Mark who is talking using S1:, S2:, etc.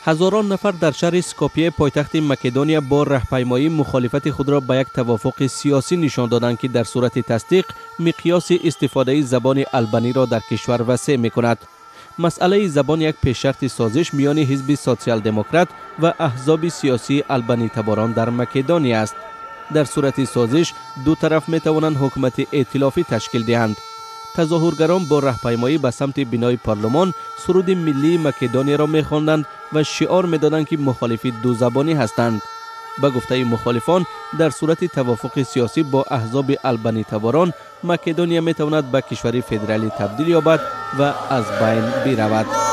S1: Ҳазорон нафар дар шаҳри Скопье, пойтахти Македония, бо раҳпаймоӣ мухолифати худро ба як тавофуқи сиёсӣ нишон доданд, ки дар сурати тасдиқ миқёси истифодаи забони албаниро дар кишвар васеъ мекунад. Масъалаи забон як пешшарти созиш миёни ҳизби сотсиал-демократ ва аҳзоби сиёсии албанитаборон дар Македония аст. Дар сурати созиш ду тараф метавонанд ҳукумати эътилофӣ ташкил диҳанд. Тазоҳургарон бо раҳпаймоӣ ба самти бинои парлумон суруди миллии Македонияро мехонданд ва шиор медоданд, ки мухолифи дузабонӣ ҳастанд. Ба гуфтаи мухолифон, дар сурати тавофуқи сиёсӣ бо аҳзоби албанитаборон, Македония метавонад ба кишвари федералӣ табдил ёбад ва аз байн биравад.